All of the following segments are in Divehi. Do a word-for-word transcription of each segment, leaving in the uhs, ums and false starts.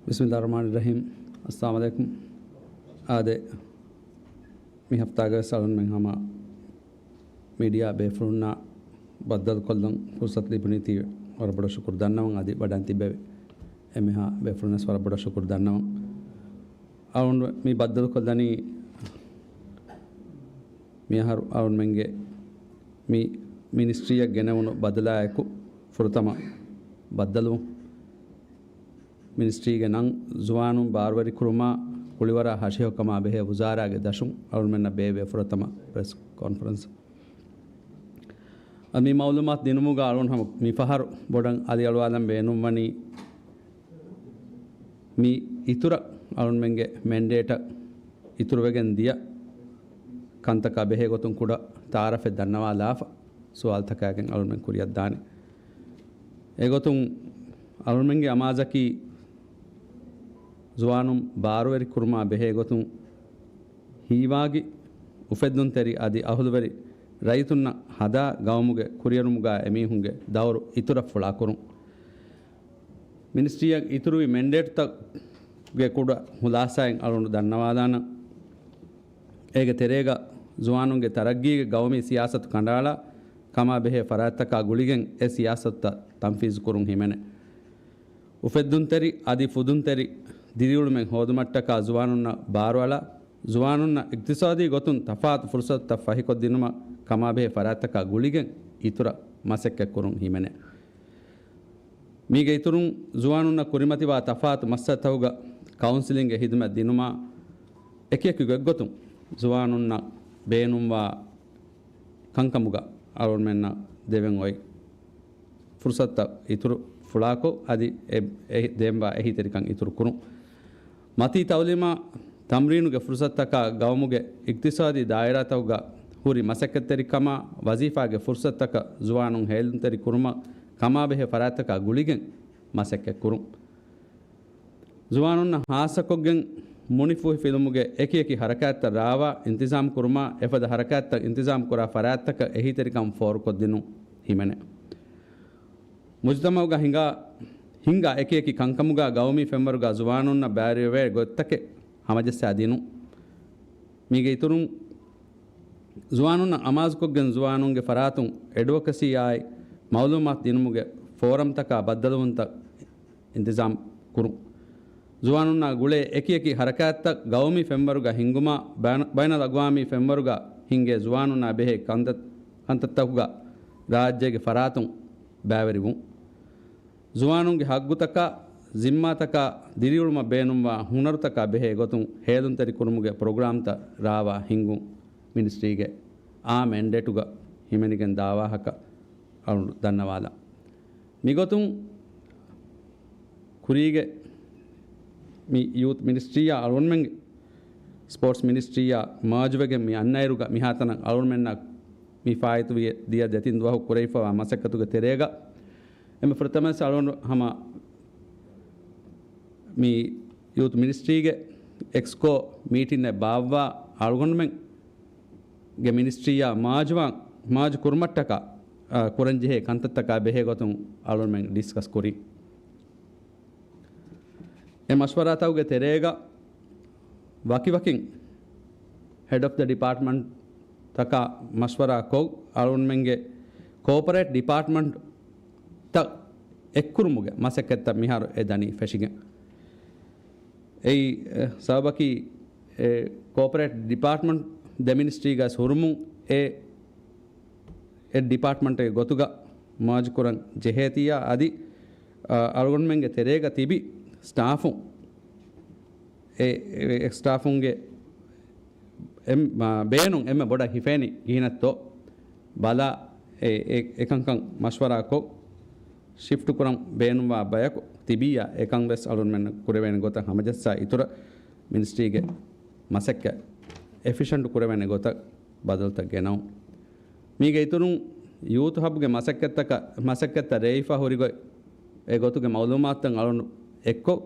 ބިސްމިއްލާހި ރަޙްމާނި ރަޙީމް. އައްސަލާމު ޢަލައިކުމް. އާދެ، މި ހަފްތާގަވެސް އަޅުންމެން ހަމަ މީޑިއާ ބޭފުޅުންނާ ބައްދަލުކޮށްލަން ފުރުސަތު ލިބުނީތީ ވަރަށް ބޮޑަށް ޝުކުރު ދަންނަވަން. އަދި ވަޑައިން ތިއްބެވި އެންމެހާ ބޭފުޅުންނަސް ވަރަށް ބޮޑަށް ޝުކުރު ދަންނަވަން. އަޅުން މި ބައްދަލުކޮށްލަނީ މިއަހަރު އަޅުންމެންގެ މި މިނިސްޓްރީއަށް ގެނެވުނު ބަދަލާއެކު ފުރަތަމަ ބައްދަލުވުން. މިނިސްޓްރީގެ ނަން ޒުވާނުން ބާރުވެރިކުރުމާ ކުޅިވަރާ ހަށިހޮކަމާ ބެހޭ ވުޒާރާގެ ދަށުން އަޅުންމެންނަށް ބޭއްވޭ ފުރަތަމަ ޕްރެސް ކޮންފަރެންސް. އަދި މި މައުލޫމާތު ދިނުމުގަ އަޅުން ހަމަ މިފަހަރު ބޮޑަށް އަލިއަޅުވާލަން ބޭނުންވަނީ މި އިތުރަށް އަޅުންމެންގެ މެންޑޭޓަށް އިތުރުވެގެން ދިޔަ ކަންތަކާ ބެހޭގޮތުން ކުޑަ ތަޢާރަފެއް ދަންނަވާލާފަ ސުވާލުތަކާގެން އަޅުންމެން ކުރިއަށްދާނެ. އެގޮތުން އަޅުންމެންގެ އަމާޒަކީ ޒުވާނުން ބާރުވެރިކުރުމާ ބެހޭގޮތުން ހީވާގި އުފެއްދުންތެރި އަދި އަހުލުވެރި ރައްޔިތުންނަށް ހަދާ ގައުމުގެ ކުރިއެރުމުގާ އެމީހުންގެ ދައުރު އިތުރަށް ފުޅާކުރުން. މިނިސްޓްރީއަށް އިތުރުވި މެންޑޭޓްތަކުގެ ކުޑަ ހުލާސާއެއް އަޅުން ދަންނަވާލާނަން. އޭގެ ތެރޭގަ ޒުވާނުންގެ ތަރައްގީގެ ގައުމީ ސިޔާސަތު ކަނޑައަޅާ ކަމާ ބެހޭ ފަރާތްތަކާ ގުޅިގެން އެ ސިޔާސަތުތައް ތަންފީޒު ކުރުން ހިމެނޭ. އުފެއްދުންތެރި އަދި ފުދުންތެރި ދިރިއުޅުމެއް ހޯދުމަށްޓަކާ ޒުވާނުންނަށް ބާރުއަޅާ، ޒުވާނުންނަށް އިޤްތިޞާދީ ގޮތުން ތަފާތު ފުރުޞަތުތައް ފަހިކޮށްދިނުމަށް ކަމާބެހޭ ފަރާތްތަކާ ގުޅިގެން އިތުރަށް މަސައްކަތްކުރުން ހިމެނޭ. މީގެ އިތުރުން، ޒުވާނުންނަށް ކުރިމަތިވާ ތަފާތު މައްސަލަތަކުގަ ކައުންސިލިންގ ޚިދުމަތް ދިނުމާ، އެކިއެކި ގޮތްގޮތުން ޒުވާނުންނަށް ބޭނުންވާ ކަންކަމުގަ އަޅުންމެންނަށް ދެވެން އޮތް ފުރުޞަތުތައް އިތުރު ފުޅާކޮށް، އަދި އެ، އެ ދޭންވާ އެހީތެރިކަން އިތުރު ކުރުން. މަތީ ތައުލީމާ ތަމްރީނުގެ ފުރުޞަތުތަކާ ގައުމުގެ އިޤްތިޞާދީ ދާއިރާތަކުގަ ހުރި މަސައްކަތްތެރިކަމާ ވަޒީފާގެ ފުރުޞަތުތަކަށް ޒުވާނުން ހޭލުންތެރި ކުރުމަށް ކަމާބެހޭ ފަރާތްތަކާ ގުޅިގެން މަސައްކަތްކުރުން. ޒުވާނުންނަށް ހާއްސަކޮށްގެން މުނިފޫހިފިލުމުގެ އެކިއެކި ހަރަކާތްތައް ރާވާ އިންތިޒާމް ކުރުމާ، އެފަދަ ހަރަކާތްތައް އިންތިޒާމް ކުރާ ފަރާތްތަކަށް އެހީތެރިކަން ފޯރުކޮށްދިނުން ހިމެނޭ. މުޖުތަމަޢުގަ ހިނގާ، ހިންގާ އެކިއެކި ކަންކަމުގަ ގައުމީ ފެންވަރުގަ ޒުވާނުންނަށް ބައިވެރިވޭ ގޮތްތަކެއް ހަމަޖައްސާ ދިނުން. މީގެ އިތުރުން، ޒުވާނުންނަށް އަމާޒުކޮށްގެން ޒުވާނުންގެ ފަރާތުން އެޑްވޮކަސީއާއި މަޢުލޫމާތު ދިނުމުގެ ފޯރަމްތަކާ ބައްދަލުވުންތައް އިންތިޒާމް ކުރުން. ޒުވާނުންނާ ގުޅޭ އެކިއެކި ހަރަކާތްތައް ގައުމީ ފެންވަރުގަ ހިންގުމާ، ބައިނަ، ބައިނަލްއަގްވާމީ ފެންވަރުގަ ހިންގޭ ޒުވާނުންނާ ބެހޭ ކަންތައް، ކަންތައްތަކުގަ ރާއްޖޭގެ ފަރާތުން ބައިވެރިވުން. ޒުވާނުންގެ ހައްގުތަކާ، ޒިންމާތަކާ ދިރިއުޅުމަށް ބޭނުންވާ ހުނަރުތަކާ ބެހޭ ގޮތުން ހޭލުންތެރި ކުރުމުގެ ޕްރޮގްރާމްތައް ރާވާ ހިންގުން. މިނިސްޓްރީގެ އާ މެންޑޭޓުގަ ހިމެނިގެން ދާ ވާހަކަ އަޅުން ދަންނަވާލަން. މިގޮތުން ކުރީގެ މި ޔޫތު މިނިސްޓްރީއާ އަޅުގަނޑުމެންގެ ސްޕޯޓްސް މިނިސްޓްރީއާ މާޖުވެގެން މި އަންނައިރުގަ މިހާތަނަށް އަޅުގަނޑުމެންނަށް މި ފާއިތުވި ދިޔަ ދެތިން ދުވަހު ކުރެވިފަވާ މަސައްކަތުގެ ތެރޭގަ އެންމެ ފުރަތަމަވެސް އަޅުގަނޑު ހަމަ މި ޔޫތު މިނިސްޓްރީގެ އެކްސްކޯ މީޓިންއެއް ބާއްވާ އަޅުގަނޑުމެން ގެ މިނިސްޓްރީއާ މާޖުވާން، މާޖު ކުރުމަށްޓަކާ، އާ، ކުރަންޖެހޭ ކަންތައްތަކާ ބެހޭ ގޮތުން އަޅުގަނޑުމެން ޑިސްކަސް ކުރި. އެ މަޝްވަރާތަކުގެ ތެރޭގަ ވަކިވަކިން ހެޑް އޮފް ދަ ޑިޕާޓްމަންޓްތަކާ މަޝްވަރާ ކޮށް، އަޅުގަނޑުމެންގެ ކޯޕަރޭޓް ޑިޕާޓްމަންޓްތައް އެއްކުރުމުގެ މަސައްކަތްތައް މިހާރު އެ ދަނީ ފެށިގެން. އެއީ، އެ، ސަބަބަކީ، އެ، ކޯޕަރޭޓް ޑިޕާޓްމަންޓް ދެ މިނިސްޓްރީގަ ހުރުމުން އެ، އެ ޑިޕާޓްމަންޓެއް ގޮތުގަ މާޖުކުރަން ޖެހޭތީއާ އަދި، އަ، އަޅުގަނޑުމެންގެ ތެރޭގަ ތިބި ސްޓާފުން، އެ، އެ، އެ ސްޓާފުންގެ އެ، މާ، ބޭނުން އެންމެ ބޮޑަށް ހިފޭނީ ކިހިނެއްތޯ ބަލާ، އެ، އެ، އެކަންކަން މަޝްވަރާކޮށް، ޝިފްޓް ކުރަން ބޭނުންވާ ބަޔަކު ތިބިއްޔާ، އެކަން ވެސް އަޅުގަނޑުމެންނަށް ކުރެވޭނެ ގޮތަށް ހަމަޖައްސާ އިތުރަށް މިނިސްޓްރީގެ މަސައްކަތް އެފިޝަންޓް ކުރެވޭނެ ގޮތަށް ބަދަލުތައް ގެނައުން. މީގެ އިތުރުން ޔޫތު ހަބްގެ މަސައްކަތްތަކަށް، މަސައްކަތްތައް ރޭވިފަ ހުރިގޮތް އެ ގޮތުގެ މައުލޫމާތުތައް އަޅުން އެއްކޮށް،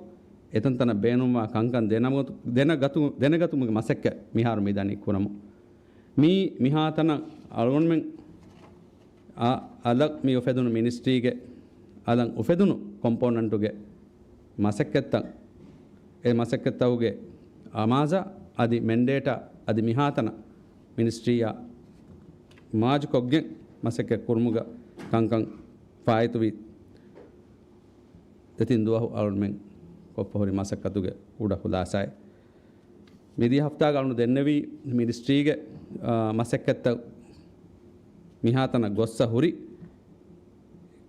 އެތަންތަނަށް ބޭނުންވާ ކަންކަން ދެނަގަތު، ދެނަގަތު، ދެނެގަތުމުގެ މަސައްކަތް މިހާރު މިދަނީ ކުރަމުން. މީ މިހާތަނަށް އަޅުގަނޑުމެން އަ، އަލަށް މި އުފެދުނު މިނިސްޓްރީގެ އަލަށް އުފެދުނު ކޮމްޕޯނަންޓުގެ މަސައްކަތްތައް އެ މަސައްކަތްތަކުގެ އަމާޒާ އަދި މެންޑޭޓާ އަދި މިހާތަނަށް މިނިސްޓްރީއާ މާޒުކޮށްގެން މަސައްކަތް ކުރުމުގަ ކަންކަން ފާއިތުވި ދެތިން ދުވަހު އަޅުންމެން ކޮށްފަ ހުރި މަސައްކަތުގެ ކުޑަ ޚުލާސާއެއް. މިދިޔަ ހަފްތާގަ އަޅުން ދެންނެވީ މިނިސްޓްރީގެ، އާ، މަސައްކަތްތައް މިހާތަނަށް ގޮއްސަ ހުރި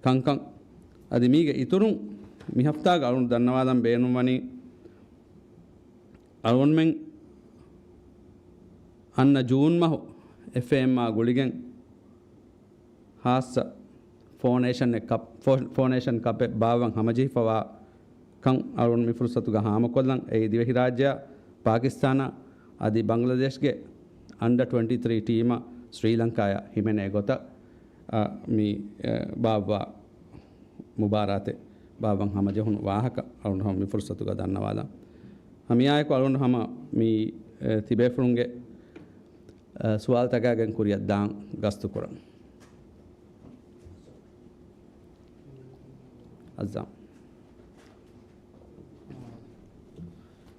ކަންކަން. އަދި މީގެ އިތުރުން މި ހަފްތާގަ އަޅުން ދަންނަވާލަން ބޭނުންވަނީ، އަޅުންމެން އަންނަ ޖޫން މަހު އެފްއޭއެމްއާ ގުޅިގެން ހާއްސަ ފޯނޭޝަން ކަޕް، ފޯ-، ފޯނޭޝަން ކަޕެއް ބާއްވަން ހަމަޖެހިފަވާ ކަން އަޅުން މި ފުރުސަތުގަ ހާމަކޮށްލަން. އެއީ ދިވެހިރާއްޖެއާ، ޕާކިސްތާނާ އަދި ބަންގްލަދޭޝްގެ އަންޑަ ޓްވެންޓީ ތްރީ ޓީމަށް ސްރީލަންކާޔާ ހިމެނޭ ގޮތަށް، އަ، މި، އެ، ބާއްވާ މުބާރާތެއް ބާއްވަން ހަމަޖެހުނު ވާހަކަ އަޅުން ހަމަ މި ފުރުސަތުގަ ދަންނަވާލަން. ހަމައެއާއެކު އަޅުން ހަމަ މި، އެ، ތިބޭފުޅުންގެ އަ، ސުވާލުތަކާގެން ކުރިއަށް ދާން ގަސްތުކުރަން. އައްޒާމް.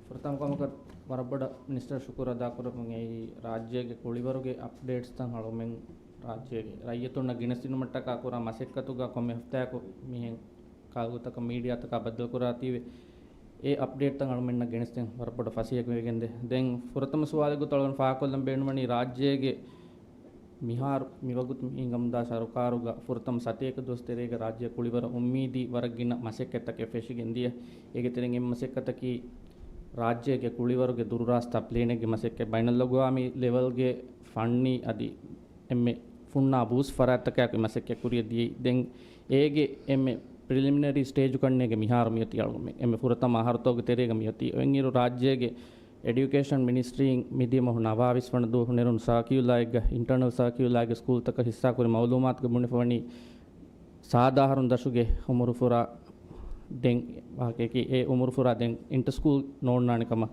ފުރަތަމަ ކަމަކަށް ވަރަށް ބޮޑަށް މިނިސްޓަރ ޝުކުރު އަދާކުރަމުން އެއީ ރާއްޖޭގެ ކުޅިވަރުގެ އަޕްޑޭޓްސްތައް އަޅުމެން ރާއްޖޭގެ ރައްޔިތުންނަށް ގިނަސިނުމަށްޓަކާ ކުރާ މަސައްކަތުގަ ކޮންމެ ހަފްތާއަކު މިހެން ކާގުތަކަށް މީޑިއާތަކާ ބައްދަލުކުރާތީވެ، އެ އަޕްޑޭޓްތައް އަޅުމެންނަށް ގެނެސްދޭން ވަރަށް ބޮޑަށް ފަސޭހަކަމެވިގެންދޭ. ދެން ފުރަތަމަ ސުވާލެއް ގޮތަށް އަޅުގަނޑު ފާހަގަކޮށްލަން ބޭނުންވަނީ ރާއްޖޭގެ މިހާރު މިވަގުތު މި ހިނގަމުންދާ ސަރުކާރުގަ ފުރަތަމަ ސަތޭކަ ދުވަސް ތެރޭގަ ރާއްޖެ ކުޅިވަރަށް އުއްމީދީ ވަރަށް ގިނަ މަސައްކަތްތަކެއް ފެށިގެން ދިޔަ. އޭގެ ތެރެއިން އެއް މަސައްކަތަކީ ރާއްޖޭގެ ކުޅިވަރުގެ ދުރުރާސްތާ ޕްލޭނެއްގެ މަސައްކަތް. ބައިނަލްއަގުވާމީ ލެވެލްގެ ފަންނީ އަދި އެންމެ ފުންނާ ބޫސް ފަރާތްތަކާއެކު މަސައްކަތް ކުރިއަށް ދިޔައީ. ދެން އޭގެ އެންމެ ޕްރިލިމިނަރީ ސްޓޭޖު ކަންނޭގެ މިހާރު މިއޮތީ އަޅުގަނޑުމެން. އެންމެ ފުރަތަމަ އަހަރުތަކުގެ ތެރޭގަ މިއޮތީ. އޮތްއިރު ރާއްޖޭގެ އެޑިއުކޭޝަން މިނިސްޓްރީން މިދިޔަ މަހު ނަވާވީސް ވަނަ ދުވަހު ނެރުނު ސާކިއުލާއެއްގަ، އިންޓަރނަލް ސާކިއުލާގެ ސްކޫލްތަކަށް ހިއްސާކުރި މައުލޫމާތުގަ ބުނެފަވަނީ، ސާދަ އަހަރުން ދަށުގެ އުމުރުފުރާ ދެން ވާހަކައަކީ، އެ އުމުރުފުރާ ދެން އިންޓަ ސްކޫލް ނޯންނާނެ ކަމަށް.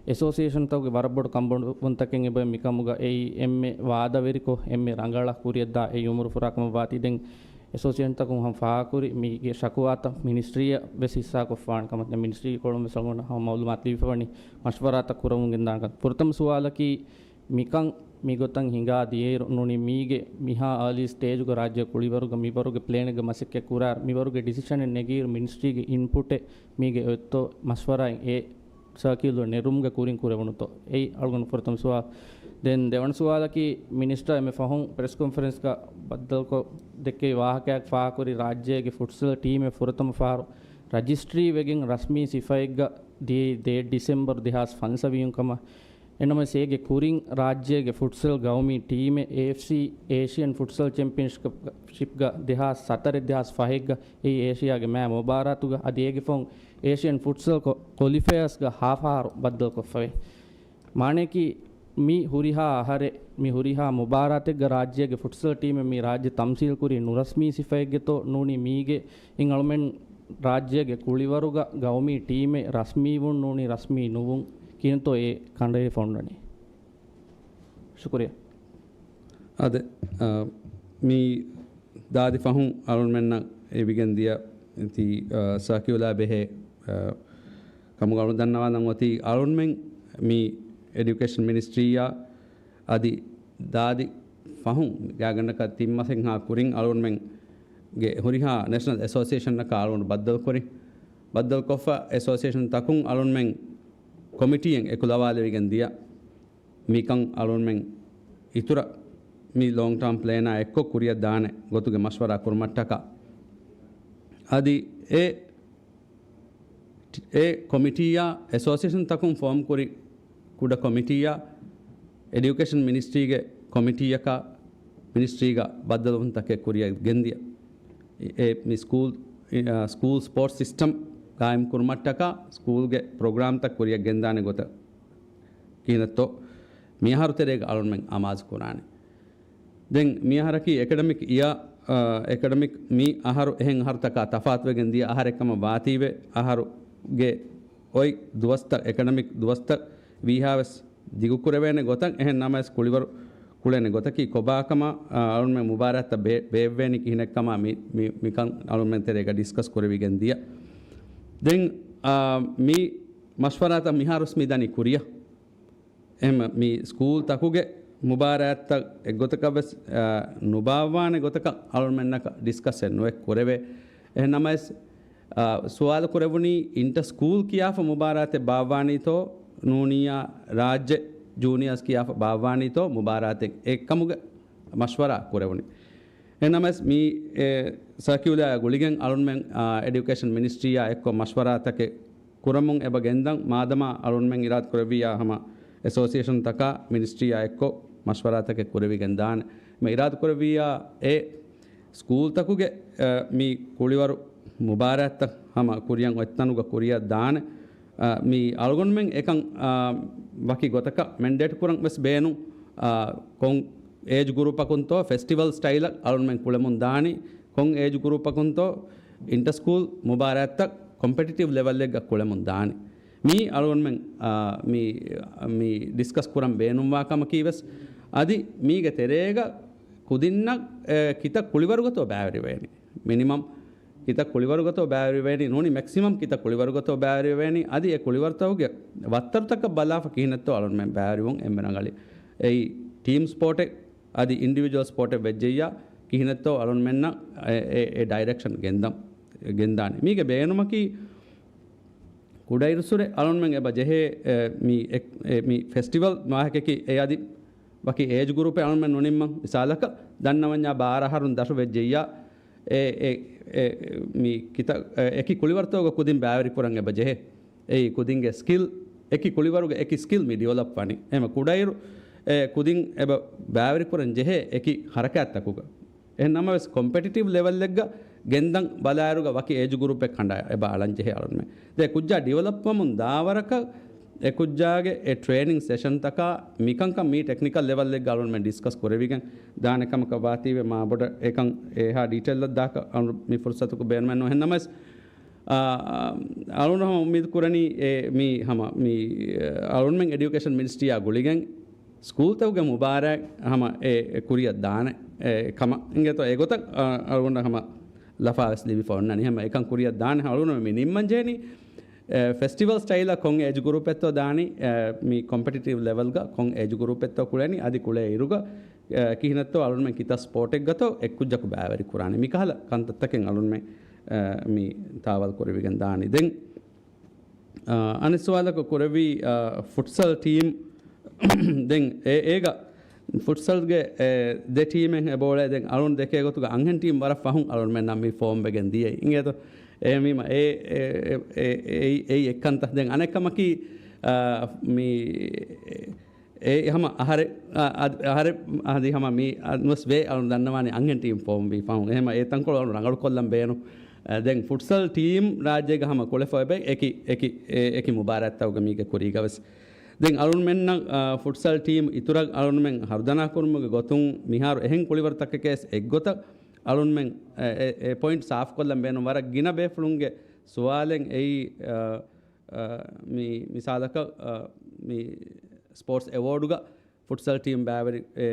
އެސޯސިއޭޝަންތަކުގެ ވަރަށް ބޮޑު ކަންބޮޑުވުންތަކެއް އެބައޮތް މިކަމުގަ. އެއީ އެންމެ ވާދަވެރިކޮށް، އެންމެ ރަނގަޅަށް ކުރިއަށްދާ އެއް އުމުރުފުރާ ކަމަށް ވާތީ. ދެން އެސޯސިއޭޝަންތަކުން ހަމަ ފާހަގަކުރި މީގެ ޝަކުވާތައް މިނިސްޓްރީއަށް ވެސް ހިއްސާކޮށްފާނެ ކަމަށް. ދެން މިނިސްޓްރީ ކޮޅުން ވެސް އަޅުގަނޑު ހަމަ މައުލޫމާތު ލިބިފަވަނީ މަޝްވަރާތައް ކުރަމުން ގެންދާނެ ކަމަށް. ފުރަތަމަ ސުވާލަކީ، މިކަން މިގޮތަށް ހިނގާ ދިޔައިރު ނޫނީ މީގެ މިހާ އާލީ ސްޓޭޖުގަ ރާއްޖެ ކުޅިވަރުގަ މިވަރުގެ ޕްލޭނެއްގަ މަސައްކަތް ކުރާ، މިވަރުގެ ޑިސިޝަނެއް ނެގިއިރު މިނިސްޓްރީގެ އިންޕުޓެއް މީގެ އޮތްތޯ މަޝްވަރާއިން އެ ސާކިއުލަރ ނެރުމުގެ ކުރިން ކުރެވުނުތޯ؟ އެއީ އަޅުގަނޑު ފުރަތަމަ ސުވާލު. ދެން ދެވަނަ ސުވާލަކީ، މިނިސްޓަރ އެންމެ ފަހުން ޕްރެސް ކޮންފަރެންސްގަ ބައްދަލުކޮށް ދެއްކެވި ވާހަކައަށް ފާހަގަކުރި ރާއްޖޭގެ ފުޓްސަލް ޓީމެއް ފުރަތަމަ ފަހަރު ރަޖިސްޓްރީ ވެގެން ރަސްމީ ސިފައެއްގަ ދިޔައީ ދޭއް ޑިސެމްބަރު ދެހާސް ފަންސަވީހުން ކަމަށް. އެނަމަވެސް އޭގެ ކުރިން ރާއްޖޭގެ ފުޓްސަލް ގައުމީ ޓީމެއް އޭއެފްސީ އޭޝިއަން ފުޓްސަލް ޗެމްޕިއަންޝިޕްގަ ދެހާސް ސަތަރެއް ދެހާސް ފަހެއްގަ އެއީ އޭޝިއާގެ މާ މުބާރާތުގަ އަދި އޭގެ ފަހުން އޭޝިއަން ފުޓްސަލް ކޮ-، ކޮލިފަޔަރސްގަ ހާފަހަރު ބައްދަލުކޮށްފަވޭ. މާނަޔަކީ، މި ހުރިހާ އަހަރެއް، މި ހުރިހާ މުބާރާތެއްގަ ރާއްޖޭގެ ފުޓްސަލް ޓީމެއް މި ރާއްޖެ ތަމްސީލް ކުރީ ނުރަސްމީ ސިފައެއްގެތޯ ނޫނީ މީގެ އިން އަޅުމެން ރާއްޖޭގެ ކުޅިވަރުގަ ގައުމީ ޓީމެއް ރަސްމީވުން ނޫނީ ރަސްމީ ނުވުން ކިހިނެއްތޯ އެ ކަނޑައެޅިފަ އޮންނަނީ؟ ޝުކުރިއްޔާ. އާދެ، އަ، މި ދާދި ފަހުން އަޅުންމެންނަށް އެވިގެން ދިޔަ ތި، އަ، ސާކިއުލާ ބެހޭ، އަ، ކަމުގަ އަޅު ދަންނަވާލަން އޮތީ އަޅުންމެން މި އެޑިއުކޭޝަން މިނިސްޓްރީއާ އަދި ދާދި ފަހުން ގާތްގަނޑަކަށް ތިން މަސެއްހާ ކުރިން އަޅުންމެންގެ ހުރިހާ ނޭޝަނަލް އެސޯސިއޭޝަންއަކާ އަޅުން ބައްދަލުކުރި. ބައްދަލުކޮށްފަ އެސޯސިއޭޝަންތަކުން އަޅުންމެން ކޮމިޓީއެއް އެކުލަވާލެވިގެން ދިޔަ. މިކަން އަޅުންމެން އިތުރަށް މި ލޯންގް ޓާމް ޕްލޭނާ އެއްކޮށް ކުރިއަށް ދާނެ ގޮތުގެ މަޝްވަރާ ކުރުމަށްޓަކާ. އަދި އެ، އެ ކޮމިޓީއާ އެސޯސިއޭޝަންތަކުން ފޯމް ކުރި ކުޑަ ކޮމިޓީއާ އެޑިއުކޭޝަން މިނިސްޓްރީގެ ކޮމިޓީއަކާ މިނިސްޓްރީގަ ބައްދަލުވުންތަކެއް ކުރިއަށް ގެންދިޔަ. އެ މި ސްކޫލް، އި، އާ، ސްކޫލް ސްޕޯޓްސް ސިސްޓަމް ގާއިމް ކުރުމަށްޓަކާ ސްކޫލްގެ ޕްރޮގްރާމްތައް ކުރިއަށް ގެންދާނެ ގޮތަށް ކިހިނެއްތޯ މިއަހަރު ތެރޭގަ އަޅުންމެން އަމާޒު ކުރާނެ. ދެން މިއަހަރަކީ އެކަޑަމިކް އިޔާ، އާ، އެކަޑަމިކް މި އަހަރު އެހެން އަހަރުތަކާ ތަފާތުވެގެން ދިޔަ އަހަރެއް ކަމަށް ވާތީވެ، އަހަރުގެ އޮތް ދުވަސްތައް، އެކަޑަމިކް ދުވަސްތައް ވީހާވެސް ދިގުކުރެވޭނެ ގޮތަށް އެހެން ނަމަވެސް ކުޅިވަރު ކުޅޭނެ ގޮތަކީ ކޮބާކަމަށް، އާ، އަޅުންމެން މުބާރާތްތައް ބޭ-، ބޭއްވޭނީ ކިހިނެއްކަމާ މި، މި، މިކަން އަޅުންމެން ތެރޭގަ ޑިސްކަސް ކުރެވިގެން ދިޔަ. ދެން، އާ، މި މަޝްވަރާތައް މިހާރުސް މި ދަނީ ކުރިއަށް. އެހެން މި ސްކޫލްތަކުގެ މުބާރާތްތައް އެއްގޮތަކަށް ވެސް، އާ، ނުބާއްވާނެ ގޮތަކަށް އަޅުންމެންނަކަށް ޑިސްކަޝަން ނުވެ ކުރެވޭ. އެހެން ނަމަވެސް، އާ، ސުވާލު ކުރެވުނީ އިންޓަ ސްކޫލް ކިޔާފަ މުބާރާތެއް ބާއްވާނީތޯ ނޫނިއްޔާ ރާއްޖެ ޖޫނިއާސް ކިޔާފަ ބާއްވާނީތޯ މުބާރާތެއް އެކަމުގެ މަޝްވަރާ ކުރެވުނީ. އެހެން ނަމަވެސް މި، އެ، ސަރކިއުލާއާ ގުޅިގެން އަޅުންމެން، އާ، އެޑިއުކޭޝަން މިނިސްޓްރީއާ އެއްކޮށް މަޝްވަރާތަކެއް ކުރަމުން އެބަ ގެންދަން މާދަމާ އަޅުންމެން އިރާދަ ކުރެއްވިއްޔާ ހަމަ އެސޯސިއޭޝަންތަކާ މިނިސްޓްރީއާ އެއްކޮށް މަޝްވަރާތަކެއް ކުރެވިގެން ދާނެ. މި އިރާދަ ކުރެއްވިއްޔާ އެ ސްކޫލްތަކުގެ، އަ، މި ކުޅިވަރު މުބާރާތްތައް ހަމަ ކުރިއަށް އޮތްތަނުގަ ކުރިއަށް ދާނެ. އަ، މި އަޅުގަނޑުމެން އެކަން، އަ، ވަކި ގޮތަކަށް މެންޑޭޓް ކުރަން ވެސް ބޭނުން. އަ، ކޮން އޭޖް ގްރޫޕަކުންތޯ ފެސްޓިވަލް ސްޓައިލަށް އަޅުންމެން ކުޅެމުން ދާނީ، ކޮން އޭޖް ގްރޫޕަކުންތޯ އިންޓަ ސްކޫލް މުބާރާތްތައް ކޮމްޕެޓިޓިވް ލެވަލްއެއްގަ ކުޅެމުން ދާނީ. މީ އަޅުގަނޑުމެން، އާ، މި، މި ޑިސްކަސް ކުރަން ބޭނުންވާ ކަމަކީ ވެސް އަދި މީގެ ތެރޭގަ ކުދިންނަށް، އެ، ކިތައް ކުޅިވަރުގަތޯ ބައިވެރިވޭނީ. މިނިމަމް ކިތައް ކުޅިވަރުގަތޯ ބައިވެރިވޭނީ، ނޫނީ މެކްސިމަމް ކިތައް ކުޅިވަރުގަތޯ ބައިވެރިވޭނީ، އަދި އެ ކުޅިވަރުތަކުގެ ވައްތަރުތަކަށް ބަލާފަ ކިހިނެއްތޯ އަޅުންމެން ބައިވެރިވުން އެންމެ ރަނގަޅީ. އެއީ ޓީމް ސްޕޯޓެއް އަދި އިންޑިވިޖުއަލް ސްޕޯޓެއް ވެއްޖެއްޔާ ކިހިނެއްތޯ އަޅުންމެންނަށް އެ، އެ، އެ ޑައިރެކްޝަން ގެންދަން، ގެންދާނެ. މީގެ ބޭނުމަކީ ކުޑައިރުއްސުރެ އަޅުންމެން އެބަ ޖެހޭ، އެ، މި އެ، އެ، މި ފެސްޓިވަލް މާހަކަކީ އެ އަދި ވަކި އޭޖް ގްރޫޕެއް އަޅުންމެން ނުނިންމަން. މިސާލަކަށް ދަންނަވަންޏާ ބާރަ އަހަރުން ދަށު ވެއްޖެއްޔާ، އެ، އެ، އެ، މި ކިތަ-، އެ، އެކި ކުޅިވަރުތަކުގަ ކުދިން ބައިވެރިކުރަން އެބަ ޖެހޭ. އެއީ ކުދިންގެ ސްކިލް، އެކި ކުޅިވަރުގެ އެކި ސްކިލް މި ޑިވެލޮޕް ވަނީ. އެހެމަ ކުޑައިރު، އެ، ކުދިން އެބަ ބައިވެރިކުރަން ޖެހޭ އެކި ހަރަކާތްތަކުގަ. އެހެން ނަމަވެސް ކޮމްޕެޓިޓިވް ލެވަލްއެއްގަ ގެންދަން ބަލާއިރުގަ ވަކި އޭޖް ގްރޫޕެއް ކަނޑާ އެބަ އަޅަން ޖެހޭ އަޅުންމެ. ދެ ކުއްޖާ ޑިވެލޮޕް ވަމުން ދާވަރަކަށް އެ ކުއްޖާގެ އެ ޓްރޭނިން ސެޝަންތަކާ މިކަންކަން މީ ޓެކްނިކަލް ލެވަލްއެއްގަ އަޅުންމެ ޑިސްކަސް ކުރެވިގެން ދާނެ ކަމަކަށް ވާތީވެ މާ ބޮޑަށް އެކަން އެހާ ޑީޓެއިލްއަށް ދާކަށް އަޅު މި ފުރުސަތުކު ބޭނުމެއް ނުހެން ނަމަވެސް، އާ، އަޅުން ހަމަ އުއްމީދު ކުރަނީ އެ މީ ހަމަ މީ، އަޅުންމެން އެޑިއުކޭޝަން މިނިސްޓްރީއާ ގުޅިގެން ސްކޫލްތަކުގެ މުބާރާތް ހަމަ އެ، އެ ކުރިއަށް ދާނެ، އެ ކަމަށް އިނގޭތޯ އެގޮތަށް، އަ، އަޅުގަނޑަށް ހަމަ ލަފާވެސް ލިބިފަ އޮންނަނީ. ހަމަ އެކަން ކުރިއަށް ދާނެ އަޅުގަނޑު މި ނިންމަން ޖެހެނީ، އެ، ފެސްޓިވަލް ސްޓައިލަށް ކޮން އޭޖް ގްރޫޕެއްތޯ ދާނީ، އެ، މި ކޮމްޕެޓިޓިވް ލެވަލްގަ ކޮން އޭޖް ގްރޫޕެއްތޯ ކުޅެނީ، އަދި ކުޅޭ އިރުގަ، އެ، ކިހިނެއްތޯ އަޅުގަނޑުމެން ކިތައް ސްޕޯޓެއްގަތޯ އެއްކުއްޖަކު ބައިވެރި ކުރާނީ. މިކަހަލަ ކަންތައްތަކެއް އަޅުގަނޑުމެން، އެ، މި ތާވަލް ކުރެވިގެން ދާނީ. ދެން އާ، އަނެއް ސުވާލަކު ކުރެއްވީ، އާ، ފުޓްސަލް ޓީމް. ދެން އޭ، އޭގަ ފުޓްސަލްގެ، އެ، ދެ ޓީމެއް އެބައުޅޭ. ދެން އަޅުން ދެކޭ ގޮތުގަ އަންހެން ޓީމް ވަރަށް ފަހުން އަޅުންމެންނަށް މި ފޯމް ވެގެން ދިޔައީ. އިނގޭތޯ؟ އެ މީމަ އެ، އެ، އެ، އެ، އެ، އެއީ އެއްކަންތައް. ދެން އަނެއް ކަމަކީ، އާ، މި އެ ހަމަ އަހަރެ، އަ، އަ، އަހަރެ އަދި ހަމަ މީ އަ، ނުވެސް ވޭ އަޅުން ދަންނަވާނީ އަންހެން ޓީމް ފޯމް ވީ ފަހުން. އެހެމަ އެ ތަންކޮޅު އަޅުން ރަނގަޅު ކޮށްލަން ބޭނު. އަ، ދެން ފުޓްސަލް ޓީމް ރާއްޖޭގަ ހަމަ ކުޅެފަ އެބަ އެކި، އެކި، އެ، އެކި މުބާރާތްތަކުގަ މީގެ ކުރީގަ ވެސް. ދެން އަޅުންމެންނަށް، އަ، ފުޓްސަލް ޓީމް އިތުރަށް އަޅުންމެން ހަރުދަނާ ކުރުމުގެ ގޮތުން މިހާރު އެހެން ކުޅިވަރު ތަކެކޭސް އެއްގޮތަށް އަޅުންމެން އެ، އެ، އެ ޕޮއިންޓް ސާފް ކޮށްލަން ބޭނުން. ވަރަށް ގިނަ ބޭފުޅުންގެ ސުވާލެއް އެއީ، އަ، އަ، މި މިސާލަކަށް، އަ، މި ސްޕޯޓްސް އެވޯޑުގަ ފުޓްސަލް ޓީމް ބައިވެރި، އެ،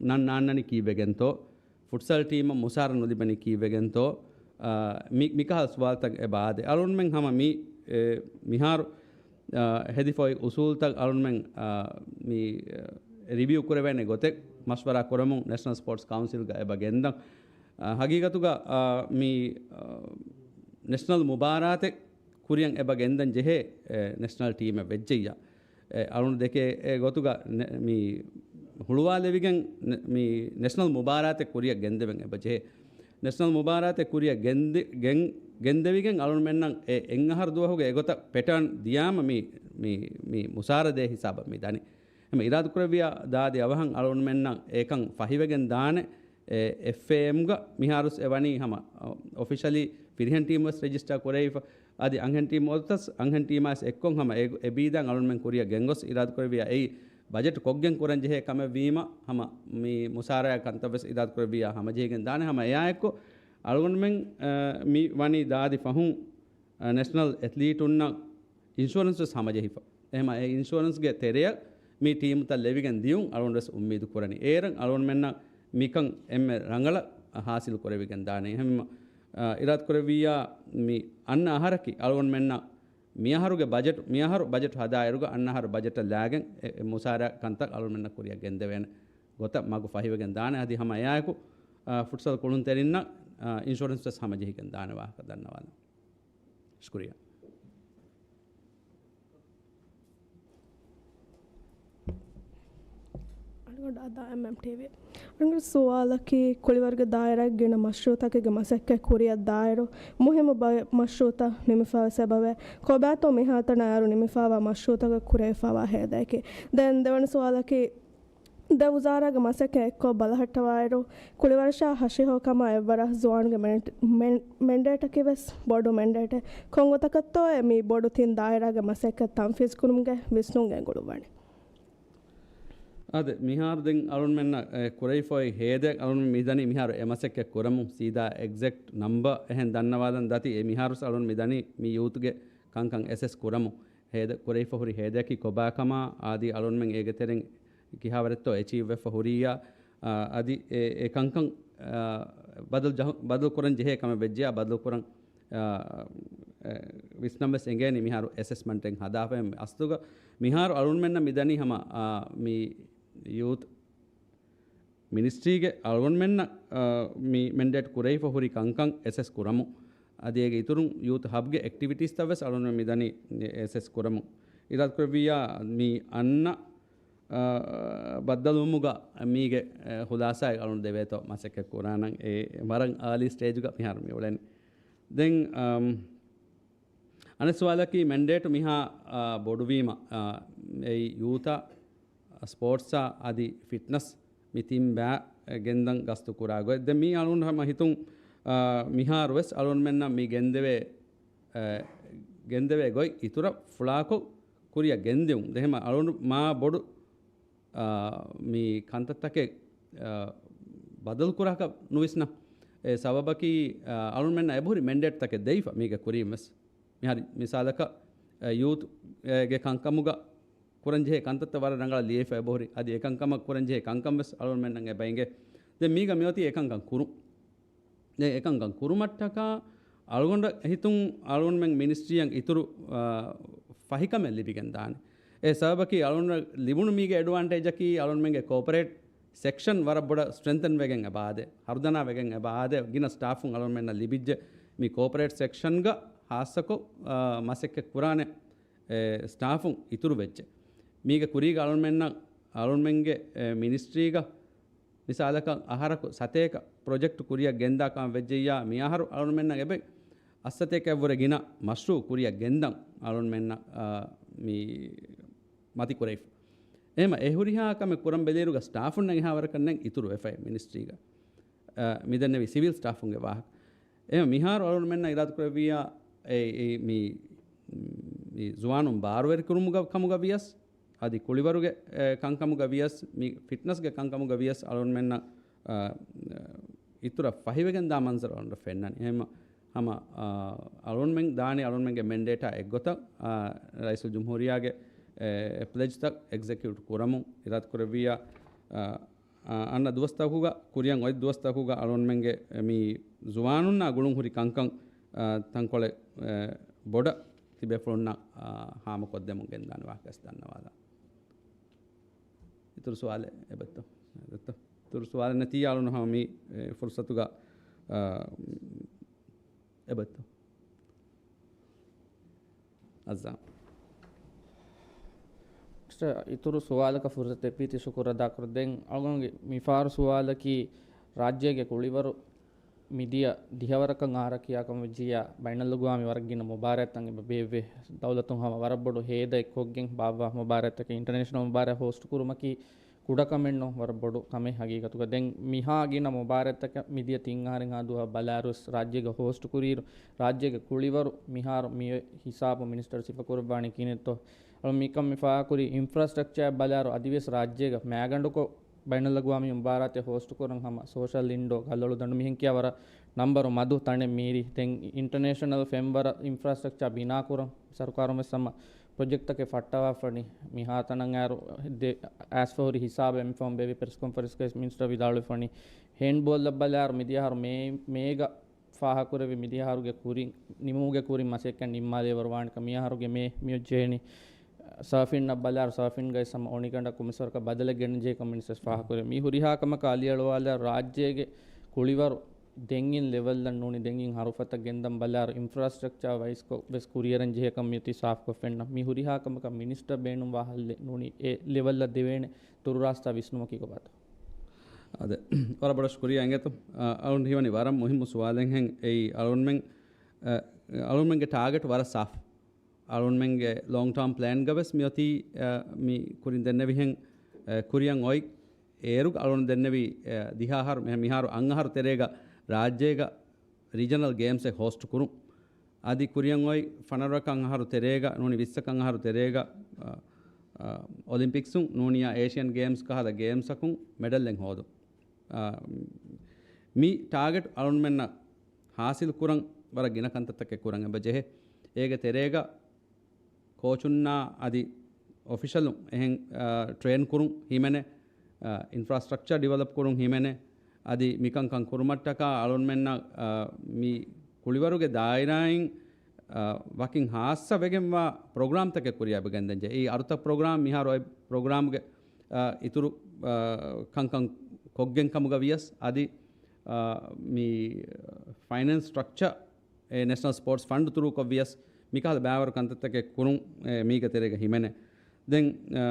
ނަން ނާންނަނީ ކީއްވެގެންތޯ؟ ފުޓްސަލް ޓީމަށް މުސާރަ ނުލިބެނީ ކީއްވެގެންތޯ؟ އަ، މި، މިކަހަލަ ސުވާލުތައް އެބަ އާދޭ. އަޅުންމެން ހަމަ މި، އެ، މިހާރު، އަ، ހެދިފައި އުސޫލްތައް އަޅުންމެން، އަ، މި، އެ، ރިވިއު ކުރެވޭނެ ގޮތެއް މަޝްވަރާ ކުރަމުން ނެޝަނަލް ސްޕޯޓްސް ކައުންސިލްގަ އެބަ ގެންދަން. އަ، ހަގީގަތުގަ، އަ، މި، އަ، ނެޝަނަލް މުބާރާތެއް ކުރިއަށް އެބަ ގެންދަން ޖެހޭ، އެ، ނެޝަނަލް ޓީމެއް ވެއްޖެއްޔާ. އެ، އަޅުން ދެކޭ އެ ގޮތުގަ ނެ-، މި ހުޅުވާލެވިގެން ނެ-، މި ނެޝަނަލް މުބާރާތެއް ކުރިއަށް ގެންދެވެން އެބަ ޖެހޭ. ނެޝަނަލް މުބާރާތެއް ކުރިއަށް ގެންދި-، ގެން-، ގެންދެވިގެން އަޅުންމެންނަށް އެ އެއް އަހަރު ދުވަހުގެ އެގޮތަށް ޕެޓާން ދިޔާމަ މި، މި، މި މުސާރަ ދޭ ހިސާބަށް މި ދަނީ. އެމަ އިރާދަކުރެއްވިޔާ ދާދި އަވަހަށް އަޅުންމެންނަށް އެކަން ފަހިވެގެން ދާނެ. އެ، އެފްއޭއެމްގަ މިހާރުސް އެ ވަނީ ހަމަ، އޮ، އޮފިޝަލީ ފިރިހެން ޓީމް ވެސް ރެޖިސްޓާ ކުރެވިފަ. އަދި އަންހެން ޓީމް އޮތަސް، އަންހެން ޓީމާސް އެއްކޮށް ހަމަ އެ، އެ ބީދާން އަޅުންމެން ކުރިއަށް ގެންގޮސް އިރާދަކުރެއްވިޔާ އެއީ ބަޖެޓް ކޮށްގެން ކުރަން ޖެހޭ ކަމެއް ވީމަ، ހަމަ މި މުސާރަޔާ ކަންތައް ވެސް އިރާދަކުރެއްވިޔާ ހަމަޖެހިގެން ދާނެ. ހަމަ އެއާއެއްކޮށް އަޅުގަނޑުމެން، އަ، މި ވަނީ ދާދި ފަހުން، އަ، ނެޝަނަލް އެތްލީޓުންނަށް އިންޝުއަރެންސް ވެސް ހަމަޖެހިފަ. އެހެމަ އެ އިންޝުއަރެންސްގެ ތެރެއަށް މި ޓީމުތައް ލެވިގެން ދިޔުން އަޅުން ވެސް އުއްމީދު ކުރަނީ. އޭރަށް އަޅުގަނޑުމެންނަށް މިކަން އެންމެ ރަނގަޅަށް ހާސިލް ކުރެވިގެން ދާނެ. އެހެންވީމަ، އަ، އިރާދަ ކުރެއްވިއްޔާ މި އަންނަ އަހަރަކީ އަޅުގަނޑުމެންނަށް މިއަހަރުގެ ބަޖެޓް، މިއަހަރު ބަޖެޓް ހަދާއިރުގަ އަންނަ އަހަރު ބަޖެޓަށް ލާގެން އެ، އެ މުސާރަ ކަންތައް އަޅުމެންނަށް ކުރިއަށް ގެންދެވޭނެ ގޮތަށް މަގު ފަހިވެގެން ދާނެ. އަދި ހަމަ އެއާއެކު، އާ، ފުޓްސަލް ކުޅުންތެރިންނަށް، އާ، އިންޝުރެންސް ވެސް ހަމަޖެހިގެން ދާނެ ވާހަކަ ދަންނަވާލަން. ޝުކުރިއްޔާ. އަޅުގަނޑު އަދާ އެމްއެމްޓީވީ. އަޅުގަނޑު ސުވާލަކީ، ކުޅިވަރުގެ ދާއިރާގެ ގިނަ މަޝްރޫއުތަކެއްގެ މަސައްކަތް ކުރިއަށް ދާއިރު، މުހިއްމު ބައެއް މަޝްރޫއުތައް ނިމިފަވެސް އެބަވޭ. ކޮބާތޯ މިހާތަނަށް އައިރު ނިމިފައިވާ މަޝްރޫއުތަކަށް ކުރެވިފައިވާ ހޭދައަކީ؟ ދެން ދެވަނަ ސުވާލަކީ، ދެ ވުޒާރާގެ މަސައްކަތް އެއްކޮށް ބަލަހައްޓަވާއިރު، ކުޅިވަރަށާ ހަށިހޯ ކަމާ އެއްވަރަށް ޒުވާނުގެ މެން-، މެން-، މެންޑޭޓަކީ ވެސް ބޮޑު މެންޑޭޓެއް. ކޮން ގޮތަކަށްތޯއޭ މި ބޮޑު ތިން ދާއިރާގެ މަސައްކަތް ތަންފީޒް ކުރުމުގެ ވިސްނުން ގެންގުޅުއްވަނީ؟ އާދެ، މިހާރު ދެން އަޅުންމެންނަށް، އެ، ކުރެވިފައި ހޭދައެއް އަޅުން މި ދަނީ މިހާރު އެ މަސައްކަތް ކުރަމުން. ސީދާ އެގްޒެކްޓް ނަމްބަ އެހެން ދަންނަވާލަން ދަތި، އެ މިހާރު އަޅުން މި ދަނީ މި ޔޫތުގެ ކަންކަން އެސެސް ކުރަމުން. ހޭދަ، ކުރެވިފަ ހުރި ހޭދައަކީ ކޮބާކަމާ އާދީ އަޅުންމެން އޭގެ ތެރެއިން ކިހާވަރެއްތޯ އެޗީވް ވެފަ ހުރިއްޔާ، އާ، އަދި އެ، އެ ކަންކަން، އާ، ބަދަލު ޖަހު-، ބަދަލު ކުރަން ޖެހޭ ކަމެއް ވެއްޖެޔާ ބަދަލު ކުރަން، އާ، އެ، ވިސްނަން ވެސް އެނގޭނީ މިހާރު އެސެސްމަންޓެއް ހަދާފަ. އަސްލުގަ މިހާރު އަޅުންމެންނަށް މި ދަނީ ހަމަ، އާ، މި ޔޫތު މިނިސްޓްރީގެ އަޅުގަނޑުމެންނަށް، އާ، މި މެންޑޭޓް ކުރެވިފަ ހުރި ކަންކަން އެސެސް ކުރަމުން. އަދި އޭގެ އިތުރުން ޔޫތު ހަބްގެ އެކްޓިވިޓީސްތައް ވެސް އަޅުގަނޑުމެން މި ދަނީ އެސެސް ކުރަމުން. އިރާދަކުރެއްވިއްޔާ މި އަންނަ، އާ، ބައްދަލުވުމުގަ މީގެ، އެ، ޚުލާސާއެއް އަޅުން ދެވޭތޯ މަސައްކަތް ކުރާނަން. އެ ވަރަށް އާލީ ސްޓޭޖުގަ މިހާރު މި އުޅެނީ. ދެން، އަމް، އަނެއް ސުވާލަކީ މެންޑޭޓު މިހާ، އާ، ބޮޑުވީމަ، އާ، އެއީ ޔޫތާ، ސްޕޯޓްސާ އަދި ފިޓްނަސް މި ތިން ބައި ގެންދަން ގަސްތު ކުރާ ގޮތް. ދެން މީ އަޅުން ހަމަ ހިތުން، އާ، މިހާރު ވެސް އަޅުންމެންނަށް މި ގެންދެވޭ، އާ، ގެންދެވޭ ގޮތް އިތުރަށް ފުޅާކޮށް ކުރިއަށް ގެންދިއުން. ދެން ހަމަ އަޅުން މާ ބޮޑު، އާ، މި ކަންތައްތަކެއް، އާ، ބަދަލު ކުރާކަށް ނުވިސްނާ. އެ ސަބަބަކީ، އާ، އަޅުންމެންނަށް އެބަހުރި މެންޑޭޓްތަކެއް ދެވިފަ މީގެ ކުރީން ވެސް. މިހާރު މިސާލަކަށް، އެ، ޔޫތު، އެ، ގެ ކަންކަމުގަ ކުރަންޖެހޭ ކަންތައްތައް ވަރަށް ރަނގަޅަށް ލިޔެފަ އެބަހުރި. އަދި އެކަންކަމަށް ކުރަންޖެހޭ ކަންކަން ވެސް އަޅުންމެންނަށް އެބަ އެނގޭ. ދެން މީގަ މިއޮތީ އެކަންކަން ކުރުން. ދެން އެކަންކަން ކުރުމަށްޓަކާ އަޅުގަނޑަށް ހިތުން އަޅުގަނޑުމެން މިނިސްޓްރީއަށް އިތުރު، އާ، ފަހިކަމެއް ލިބިގެން ދާނެ. އެ ސަބަބަކީ އަޅުގަނޑަށް ލިބުނު މީގެ އެޑްވާންޓޭޖަކީ އަޅުގަނޑުމެންގެ ކޯޕަރޭޓް ސެކްޝަން ވަރަށް ބޮޑަށް ސްޓްރެންތަން ވެގެން އެބަ އާދޭ، ހަރުދަނާ ވެގެން އެބަ އާދޭ. ގިނަ ސްޓާފުން އަޅުގަނޑުމެންނަށް ލިބިއްޖެ. މި ކޯޕަރޭޓް ސެކްޝަންގަ ހާއްސަކޮށް، އާ، މަސައްކަތް ކުރާނެ، އެ، ސްޓާފުން އިތުރު ވެއްޖެ. މީގެ ކުރީގަ އަޅުގަނޑުމެންނަށް އަޅުގަނޑުމެންގެ، އެ، މިނިސްޓްރީގަ މިސާލަކަށް އަހަރަކު ސަތޭކަ ޕްރޮޖެކްޓް ކުރިއަށް ގެންދާ ކަމަށް ވެއްޖެއްޔާ، މިއަހަރު އަޅުގަނޑުމެންނަށް އެބަ އަށްސަތޭކައަށްވުރެ ގިނަ މަޝްރޫއު ކުރިއަށް ގެންދަން އަޅުގަނޑުމެންނަށް، އާ، މި މަތި ކުރެވިފަ. އެހެމަ އެ ހުރިހާ ކަމެއް ކުރަން ބެލިއިރުގަ ސްޓާފުންނަށް އެހާ ވަރަކަށް ނެތް އިތުރު ވެފައި މިނިސްޓްރީގަ، އާ، މިދެންނެވި ސިވިލް ސްޓާފުންގެ ވާހަކަ. އެހެމަ މިހާރު އަޅުގަނޑުމެންނަށް އިރާދަކުރެއްވިއްޔާ، އެ، އެ، މި، މި ޒުވާނުން ބާރުވެރިކުރުމުގަ ކަމުގަ ވިޔަސް، އަދި ކުޅިވަރުގެ، އެ، ކަންކަމުގަ ވިޔަސް، މި ފިޓްނަސްގެ ކަންކަމުގަ ވިޔަސް އަޅުގަނޑުމެންނަށް، އަ، އިތުރަށް ފަހިވެގެން ދާ މަންޒަރު އަޅުގަނޑަށް ފެންނަނީ. އެހެންމަ ހަމަ، އަ، އަޅުގަނޑުމެން ދާނީ އަޅުގަނޑުމެންގެ މެންޑޭޓާ އެއްގޮތަށް، އަ، ރައީސުލްޖުމްހޫރިއްޔާގެ، އެ، ޕްލެޖްތައް އެގްޒެކިއުޓް ކުރަމުން އިރާދަކުރެއްވިއްޔާ، އަ، އަ، އަންނަ ދުވަސްތަކުގަ، ކުރިއަށް އޮތް ދުވަސްތަކުގަ އަޅުގަނޑުމެންގެ މި ޒުވާނުންނާ ގުޅުން ހުރި ކަންކަން، އަ، ތަންކޮޅެއް، އެ، ބޮޑަށް ތިބޭފުޅުންނަށް، އާ، ހާމަކޮށްދެމުން ގެންދާނެ ވާހަކަ ވެސް ދަންނަވާލާ. އިތުރު ސުވާލެއް އެބައޮތްތޯ؟ އިތުރު ސުވާލެއް ނެތިއްޔާ އަޅުން ހަމަ މި، އެ، ފުރުސަތުގަ، އާ، އެބައޮތްތޯ؟ އައްޒާ. އިތުރު ސުވާލަކަށް ފުރުސަތު ދެއްވީތީ ޝުކުރު އަދާކުރަން. ދެން އަޅުގަނޑުގެ މިފަހަރު ސުވާލަކީ، ރާއްޖޭގެ ކުޅިވަރު މިދިޔަ ދިހަވަރަކަށް އަހަރަށް ކިޔާކަމަށް ވެއްޖިއްޔާ، ބައިނަލްއަގުވާމީ ވަރަށް ގިނަ މުބާރާތްތައް އެބަ ބޭއްވޭ. ދައުލަތުން ހަމަ ވަރަށް ބޮޑު ހޭދައެއް ކޮށްގެން ބާއްވާ މުބާރާތްތަކެއް، އިންޓަރނޭޝަނަލް މުބާރާތް ހޯސްޓް ކުރުމަކީ ކުޑަކަމެއް ނޫން، ވަރަށް ބޮޑު ކަމެއް ހަގީގަތުގަ. ދެން މިހާ ގިނަ މުބާރާތްތަކަށް މިދިޔަ ތިން އަހަރެއްހާ ދުވަހަށް ބަލާއިރުވެސް ރާއްޖޭގަ ހޯސްޓް ކުރިއިރު، ރާއްޖޭގެ ކުޅިވަރު މިހާރު މި ހިސާބު މިނިސްޓަރު ސިފަކުރައްވާނީ ކިހިނެއްތޯ؟ އަޅު މިކަން މި ފާހަގަކުރީ އިންފްރާސްޓްރަކްޗާ ބަލާއިރު އަދިވެސް ރާއްޖޭގަ މައިގަނޑުކޮށް ބައިނަލްއަގުވާމީ މުބާރާތެއް ހޯސްޓް ކުރަން ހަމަ ސޯޝަލް އިންޑޯ، ގަލޮޅުދަނޑު މިހެން ކިޔާ ވަރަށް ނަންބަރު މަދު ތަނެއް މީރި. ދެން އިންޓަރނޭޝަނަލް ފެންވަރަށް އިންފްރާސްޓްރަކްޗާ ބިނާ ކުރަން ސަރުކާރުން ވެސް ހަމަ ޕްރޮޖެކްޓްތަކެއް ފައްޓަވާފަނީ. މިހާތަނަށް އައިރު ދެ-، އައިސްފަ ހުރި ހިސާބެއް އެންމެ ފަހުން ބޭއްވި ޕްރެސް ކޮންފަރެންސްގައި މިނިސްޓަރ ވިދާޅުވެފަނީ. ހޭންޑްބޯލަށް ބަލާއިރު މިދިޔަ އަހަރު މޭ-، މޭގަ ފާހަގަކުރެއްވި މިދިޔަ އަހަރުގެ ކުރިން ނިމުމުގެ ކުރިން މަސައްކަތް ނިންމާލޭވަރު ވާނެކަން. މިއަހަރުގެ މޭ މިއޮތް ޖެހެނީ ސާފިންއަށް ބަލާއިރު، ސާފިންގައި ހަމަ އޮނިގަނޑަށް ކުނިސްވަރަކަށް ބަދަލެއް ގެންނަންޖެހޭ ކަމެއް ވެސް ފާހަގަކުރޭ. މި ހުރިހާ ކަމަކަށް އަލިއަޅުވާލާ ރާއްޖޭގެ ކުޅިވަރު ދެން އިން ލެވެލްއަށް ނޫނީ ދެން އިން ހަރުފަތަށް ގެންދަން ބަލާއިރު، އިންފްރާސްޓްރަކްޗާ ވައިސްކޮށް ވެސް ކުރިއެރަން ޖެހޭ ކަމަށް މިއޮތީ ސާފްކޮށް ފެންނަ. މި ހުރިހާ ކަމަކަށް މިނިސްޓަރ ބޭނުންވާ ހައްލެއް ނޫނީ އެ ލެވެލްއަށް ދެވޭނެ ދުރުރާސްތާ ވިސްނުމަކީ ކޮބާތޯ؟ އާދެ، ވަރަށް ބޮޑަށް ޝުކުރިއްޔާ އިނގޭތޯ. އަ، އަޅުން ހީވަނީ ވަރަށް މުހިއްމު ސުވާލެއްހެން. އެއީ އަޅުންމެން، އަ، އަޅުންމެންގެ ޓާގެޓް ވަރަށް ސާފު. އަޅުންމެންގެ ލޯންގް ޓާމް ޕްލޭންގަ ވެސް މިއޮތީ، އަ، މި ކުރިން ދެންނެވިހެން، އަ، ކުރިއަށް އޮތް އޭރުގަ އަޅުން ދެންނެވީ، އަ، ދިހަ އަހަރު، މި-، މިހާރު އަށް އަހަރު ތެރޭގަ ރާއްޖޭގަ ރީޖަނަލް ގޭމްސްއެއް ހޯސްޓް ކުރުން. އަދި ކުރިއަށް އޮތް ފަނަރަ އަށް އަހަރު ތެރޭގަ ނޫނީ ވިއްސަ އަށް އަހަރު ތެރޭގަ، އަ، އަ، އޮލިމްޕިކްސުން ނޫނިޔާ އޭޝިއަން ގޭމްސް ކަހަލަ ގޭމްސްއަކުން މެޑަލްއެއް ހޯދުން. އާ، މި ޓާގެޓް އަޅުންމެންނަށް ހާސިލް ކުރަން ވަރަށް ގިނަ ކަންތައްތަކެއް ކުރަން އެބަ ޖެހޭ. އޭގެ ތެރޭގަ ކޯޗުންނާ އަދި އޮފިޝަލުން އެހެން، އާ، ޓްރޭން ކުރުން ހިމެނޭ، އާ، އިންފްރާސްޓްރަކްޗަރ ޑިވެލޮޕް ކުރުން ހިމެނޭ. އަދި މިކަންކަން ކުރުމަށްޓަކާ އަޅުންމެންނަށް، އާ، މި ކުޅިވަރުގެ ދާއިރާއިން، އާ، ވަކިން ހާއްސަ ވެގެންވާ ޕްރޮގްރާމްތަކެއް ކުރިއަށް އެބަ ގެންދަން ޖެހޭ. އެއީ އަރުތައް ޕްރޮގްރާމް މިހާރު އޮތް ޕްރޮގްރާމްގެ އާ، އިތުރު، އާ، ކަންކަން ކޮށްގެން ކަމުގަ ވިޔަސް އަދި، އާ، މި ފައިނޭންސް ސްޓްރަކްޗަ އެ ނޭޝަނަލް ސްޕޯޓްސް ފަންޑް ތުރޫކޮށް ވިޔަސް މިކަހަލަ ބައިވަރު ކަންތައްތަކެއް ކުރުން، އެ، މީގެ ތެރޭގަ ހިމެނޭ. ދެން، އާ،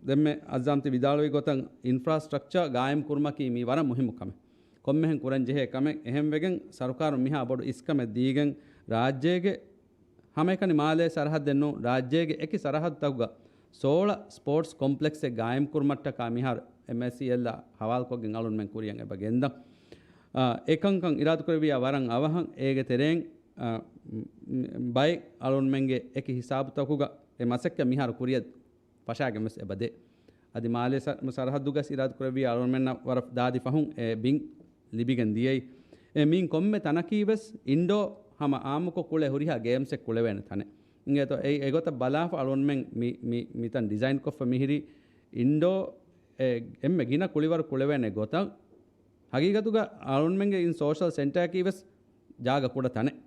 ދެންމެ އައްޒާމްތި ވިދާޅުވި ގޮތަށް އިންފްރާސްޓްރަކްޗަ ގާއިމް ކުރުމަކީ މީ ވަރަށް މުހިއްމު ކަމެއް. ކޮންމެހެން ކުރަން ޖެހޭ ކަމެއް. އެހެންވެގެން ސަރުކާރުން މިހާ ބޮޑު އިސްކަމެއް ދީގެން ރާއްޖޭގެ ހަމައެކަނި މާލޭ ސަރަހައްދެއް ނޫން، ރާއްޖޭގެ އެކި ސަރަހައްދުތަކުގަ ސޯޅަ ސްޕޯޓްސް ކޮމްޕްލެކްސްއެއް ގާއިމްކުރުމަށްޓަކާ މިހާރު އެމްއޭސީއެލްއާ ހަވާލުކޮށްގެން އަޅުންމެން ކުރިއަށް އެބަ ގެންދަން. އާ، އެކަންކަން އިރާދަކުރެއްވިޔާ ވަރަށް އަވަހަށް އޭގެ ތެރެއިން، އާ، މް، މް، ބައެއް އަޅުންމެންގެ އެކި ހިސާބުތަކުގަ އެ މަސައްކަތް މިހާރު ކުރިއަށް ފަށާގެން ވެސް އެބަދޭ. އަދި މާލޭ ސަ-، ސަރަހައްދުގަސް އިރާދަކުރެއްވިޔާ އަޅުންމެންނަށް ވަރަށް ދާދި ފަހުން އެ ބިން ލިބިގެން ދިޔައީ. އެ މިން ކޮންމެ ތަނަކީ ވެސް އިންޑޯ ހަމަ އާއްމުކޮށް ކުޅޭ ހުރިހާ ގޭމްސެއް ކުޅެވޭނެ ތަނެއް. އިނގޭތޯ އެ-، އެގޮތަށް ބަލާފަ އަޅުންމެން މި-، މި-، މިތަން ޑިޒައިން ކޮށްފަ މިހިރީ އިންޑޯ އެ-، އެންމެ ގިނަ ކުޅިވަރު ކުޅެވޭނެ ގޮތަށް. ހަގީގަތުގަ އަޅުންމެންގެ އިން ސޯޝަލް ސެންޓަރަކީ ވެސް ޖާގަ ކުޑަ ތަނެއް.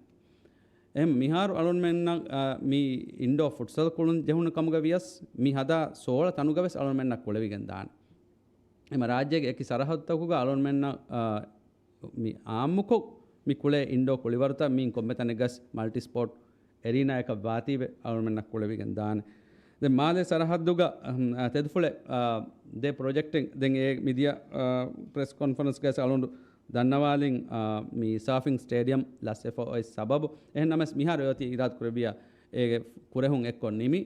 އެހެން މިހާރު އަޅުންމެންނަށް، އާ، މި އިންޑޯ ފުޓްސަލް ކުޅުން ޖެހުނު ކަމުގަ ވިޔަސް މި ހަދާ ސޯޅަ ތަނުގަ ވެސް އަޅުންމެންނަށް ކުޅެވިގެން ދާނެ. އެމަ ރާއްޖޭގެ އެކި ސަރަހައްދުތަކުގަ އަޅުންމެންނަށް، އާ، މި އާއްމުކޮށް މި ކުޅޭ އިންޑޯ ކުޅިވަރުތައް މިއިން ކޮންމެ ތަނެއްގަސް މަލްޓި ސްޕޯޓް އެރީނާއަކަށް ވާތީވެ އަޅުމެންނަށް ކުޅެވިގެން ދާނެ. ދެން މާލޭ ސަރަހައްދުގަ، އަހް، ތެދުފުޅެ، އާ، ދެ ޕްރޮޖެކްޓެއް ދެން އެ މިދިޔަ، އާ، ޕްރެސް ކޮންފަރެންސްގައި އަޅުނޑު ދަންނަވާލިން، އާ، މި ސާފިން ސްޓޭޑިއަމް ލަސްވެފަ އޮތް ސަބަބު. އެހެން ނަމަވެސް މިހާރު އެއޮތީ އިރާދަ ކުރެއްވިޔާ އޭގެ ކުރެހުން އެއްކޮށް ނިމި،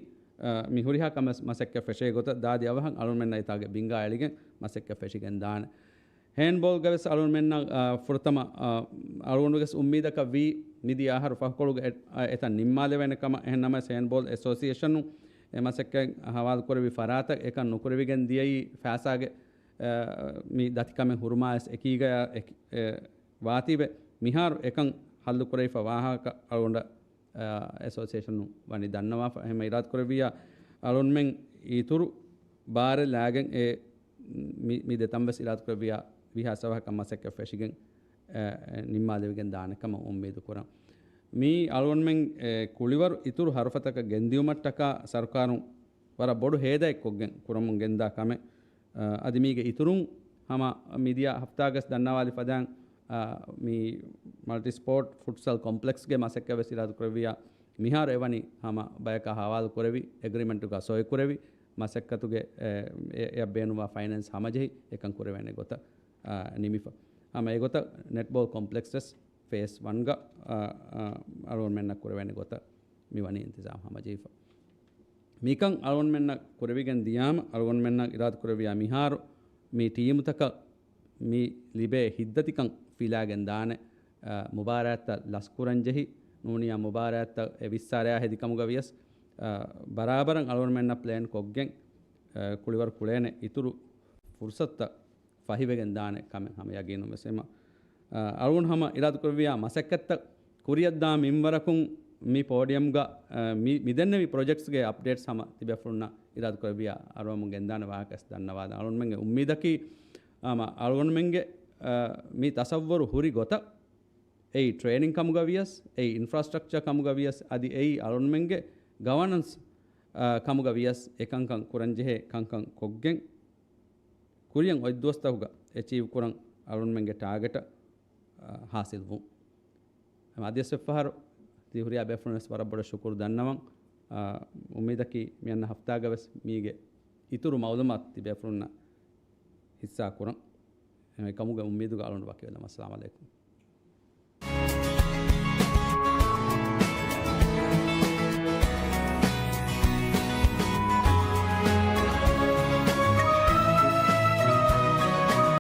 އާ، މި ހުރިހާ ކަމެއް މަސައްކަތް ފެށޭ ގޮތަށް ދާދި އަވަހަށް އަޅުމެންނަށް އެތާގެ ބިންގާ އެޅިގެން މަސައްކަތް ފެށިގެން ދާނެ. ހޭންޑްބޯލްގަ ވެސް އަޅުމެންނަށް، އާ، ފުރަތަމަ، އާ، އަޅުގަނޑުގެ ވެސް އުއްމީދަކަށް ވީ މިދިޔަ އަހަރު ފަހުކޮޅުގަ އެ-، އާ، އެތަން ނިންމާލެވޭނެ ކަމަށް. އެހެން ނަމަވެސް ހޭންޑްބޯލް އެސޯސިއޭޝަނުން އެ މަސައްކަތް ހަވާލުކުރެއްވި ފަރާތަށް އެކަން ނުކުރެވިގެން ދިޔައީ ފައިސާގެ، އާ، މި ދަތިކަމެއް ހުރުމާ ވެސް އެކީގަޔާ އެކި-، އެ، ވާތީވެ މިހާރު އެކަން ހައްލު ކުރެވިފަ ވާހަކަ އަޅުގަނޑަށް އެސޯސިއޭޝަނުން ވަނީ ދަންނަވާފަ. އެހެން އިރާދަކުރެއްވިއްޔާ އަޅުންމެން އިތުރު ބާރެއް ލާގެން އެ މި، މި ދެތަން ވެސް އިރާދަކުރެއްވިއްޔާ ވީހާވެސް އަވަހަކަށް މަސައްކަތް ފެށިގެން، އެ، އެ، ނިންމާލެވިގެން ދާނެ ކަމަށް އުއްމީދު ކުރަން. މީ އަޅުގަނޑުމެން، އެ، ކުޅިވަރު އިތުރު ހަރުފަތަކަށް ގެންދިއުމަށްޓަކާ ސަރުކާރުން ވަރަށް ބޮޑު ހޭދައެއް ކޮށްގެން ކުރަމުން ގެންދާ ކަމެއް. އަ، އަދި މީގެ އިތުރުން ހަމަ މިދިޔަ ހަފްތާގަސް ދަންނަވާލި ފަދައިން، އަ، މި މަލްޓި ސްޕޯޓް ފުޓްސަލް ކޮމްޕްލެކްސްގެ މަސައްކަތް ވެސް އިރާދަ ކުރެއްވިއްޔާ މިހާރު އެވަނީ ހަމަ ބަޔަކާ ހަވާލު ކުރެވި، އެގްރިމެންޓުގަ ސޮއި ކުރެވި، މަސައްކަތުގެ އެ، އެ، އެއަށް ބޭނުންވާ ފައިނޭންސް ހަމަޖެހި އެކަން ކުރެވޭނެ ގޮތަށް، އާ، ނިމިފަ. ހަމަ އެގޮތަށް ނެޓްބޯލް ކޮމްޕްލެކްސް ވެސް ފޭސް ވަންގަ، އާ، އާ، އަޅުގަނޑުމެންނަށް ކުރެވޭނެ ގޮތަށް މި ވަނީ އިންތިޒާމް ހަމަޖެހިފަ. މިކަން އަޅުގަނޑުމެންނަށް ކުރެވިގެން ދިޔާމަ، އަޅުގަނޑުމެންނަށް އިރާދަ ކުރެއްވިޔާ މިހާރު މި ޓީމުތަކަށް މި ލިބޭ ހިތްދަތިކަން ފިލާގެން ދާނެ، އާ، މުބާރާތްތައް ލަސްކުރަން ޖެހި، ނޫނިޔާ މުބާރާތްތައް އެ ވިއްސާރަޔާ ހެދި ކަމުގަ ވިޔަސް، އާ، ބަރާބަރަށް އަޅުގަނޑުމެންނަށް ޕްލޭން ކޮށްގެން، އާ، ކުޅިވަރު ކުޅޭނެ އިތުރު ފުރުސަތުތައް ފަހިވެގެން ދާނެ ކަމެއް ހަމަ ޔަގީނުން ވެސް އެމަ، އަ، އަޅުގަނޑު ހަމަ އިރާދަކުރެއްވިޔާ މަސައްކަތްތައް ކުރިއަށްދާ މިންވަރަކުން މި ޕޯޑިއަމްގަ، އަ، މި، މިދެންނެވި ޕްރޮޖެކްޓްސްގެ އަޕްޑޭޓްސް ހަމަ ތިބޭފުޅުންނަށް އިރާދަކުރެއްވިޔާ އަރުވަމުން ގެންދާނެ ވާހަކަ ވެސް ދަންނަވާލަން. އަޅުގަނޑުމެންގެ އުއްމީދަކީ، އަ، މަ، އަޅުގަނޑުމެންގެ، އަ، މި ތަސައްވަރު ހުރި ގޮތަށް އެއީ ޓްރޭނިން ކަމުގަ ވިޔަސް، އެއީ އިންފްރާސްޓްރަކްޗާ ކަމުގަ ވިޔަސް، އަދި އެއީ އަޅުންމެންގެ ގަވަނަންސް، އާ، ކަމުގަ ވިޔަސް، އެކަންކަން ކުރަންޖެހޭ ކަންކަން ކޮށްގެން، ކުރިއަށް އޮތް ދުވަސްތަކުގަ އެޗީވް ކުރަން އަޅުންމެންގެ ޓާގެޓަށް، އާ، ހާސިލް ވުން. އަދިވެސް އެއްފަހަރު ތި ހުރިހާ ބޭފުޅުން ވެސް ވަރަށް ބޮޑަށް ޝުކުރު ދަންނަވަން. އާ، އުއްމީދަކީ މިއަންނަ ހަފްތާގަ ވެސް މީގެ އިތުރު މައުލޫމާތު ތި ބޭފުޅުންނަށް ހިއްސާ ކުރަން. އެކަމުގެ އުއްމީދުގަ އަޅުން ވަކިވެލަމް. އައްސަލާމް އަލައިކުމް.